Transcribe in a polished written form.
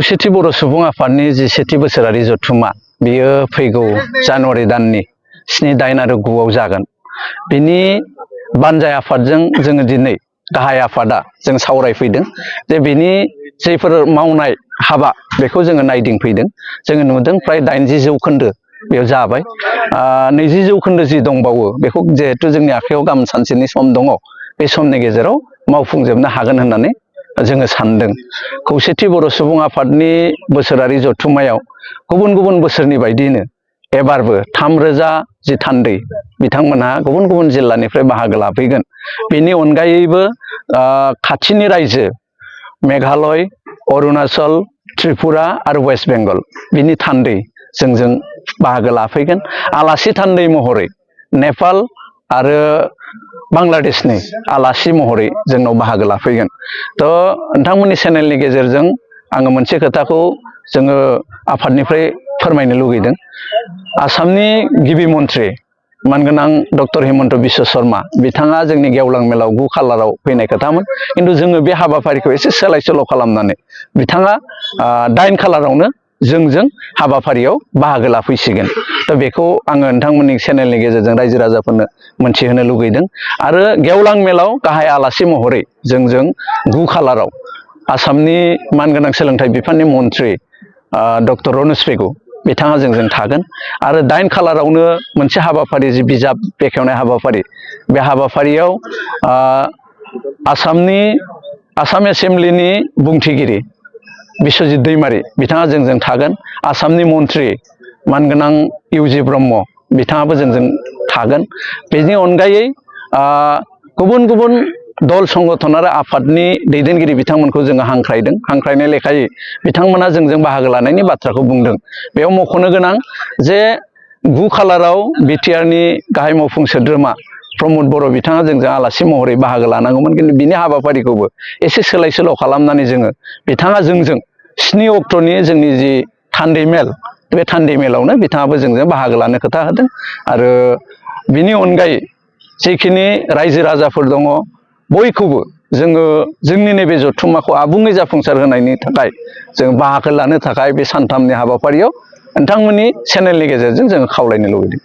खौसेथि बर' सुबुं आफादनि जि सेथि बोसोरारि जथुम्मा बेयो फैगौ जानुवारि दाननि 7, 8 आरो 9 आव जागोन। बिनि बानजाय आफादजों जोङो दिनै गाहाय आफादा जों सावरायफैदों जे बिनि जायफोर मावनाय हाबा बेखौ जोङो नायदिंफैदों। जोङो नुदों फ्राय 80% बेयाव जाबाय। 20% जि दंबावो बेखौ जिहेथु जोंनि आखायाव गाबोन सानसेनि सम दङ, बे समनि गेजेराव मावफुंजोबनो हागोन होननानै जोङो सानदों। खौसेथि बर' सुबुं आफादनि बोसोरारि जथुम्मायाव गुबुन गुबुन बोसोरनि बायदियैनो एबारबो 3000 जि थान्दै बिथांमोनहा गुबुन गुबुन जिल्लानिफ्राय बाहागो लाफैगोन। बेनि अनगायैबो खाथिनि रायजो मेघालय, अरुणाचल, त्रिपुरा आरो वेस्ट बेंगल बिनि थान्दै जोंजों बाहागो लाफैगोन। आलासि थान्दै महरै नेपाल आरो बांलादेशनि आलासि महरै जोंनाव बाहागो लाफैगोन। नोंथांमोननि चेनेलनि गेजेरजों आङो मोनसे खोथाखौ जोङो आफादनिफ्राय फोरमायनो लुगैदों। आसामनि गिबि मन्थ्रि मानगोनां डक्टर हिमन्त बिश्व शर्मा बिथाङा जोंनि गेवलां मेलाव 9 खालाराव फैनाय खोथामोन, खिन्थु जोङो बे हाबाफारिखौ एसे सोलाय सोल' खालामनानै बिथाङा 8 खालारावनो जोंजों हाबाफारियाव बाहागो लाफैसिगोन। बेखौ आङो नोंथांमोननि चेनेलनि गेजेरजों रायजो राजाफोरनो मोनथिहोनो लुगैदों। आरो गेवलां मेलाव गाहाय आलासि महरै जोंजों 9 खालाराव आसामनि मानगोनां सोलोंथाइ बिफाननि मन्थ्रि डक्टर रनज पेगु बिथाङा जोंजों थागोन। आरो 8 खालारावनो मोनसे हाबाफारि जि बिजाब बेखेवनाय हाबाफारि, बे हाबाफारियाव आसाम एसेम्ब्लिनि बुंथिगिरि बिश्वजित दैमारी बिथाङा जोंजों थागोन। आसामनि मन्थ्रि मानगोनां इउजि ब्रह्म बिथाङाबो जोंजों थागोन। बेनि अनगायै गुबुन गुबुन दल संगठन आरो आफादनि दैदेनगिरि बिथांमोनखौ जोङो हांख्रायदों। हांख्रायनाय लेखायै बिथांमोना जोंजों बाहागो लानायनि बाथ्राखौ बुंदों। बेयाव मख'नो गोनां जे 9 खालाराव बिटिआरनि गाहाय मावफुं सोद्रोमा प्रमद बर' बिथाङा जोंजों आलासि महरै बाहागो लानांगौमोन, खिन्थु बिनि हाबाफारिखौबो एसे सोलाय सोल' खालामनानै जोङो बिथाङा जोंजों 7 अक्ट'नि जोंनि जि थान्दै मेल, बे थान्दै मेलावनो बिथाङाबो जोंजों बाहागो लानो खोथा होदों। आरो बिनि अनगायै जिखिनि रायजो राजाफोर दङ बयखौबो जोङो जोंनि नैबे जथुम्माखौ आबुङै जाफुंसार होनायनि थाखाय जों बाहागो लानो थाखाय बे सानथामनि हाबाफारियाव नोंथांमोननि चेनेलनि गेजेरजों जोङो खावलायनो लुबैदों।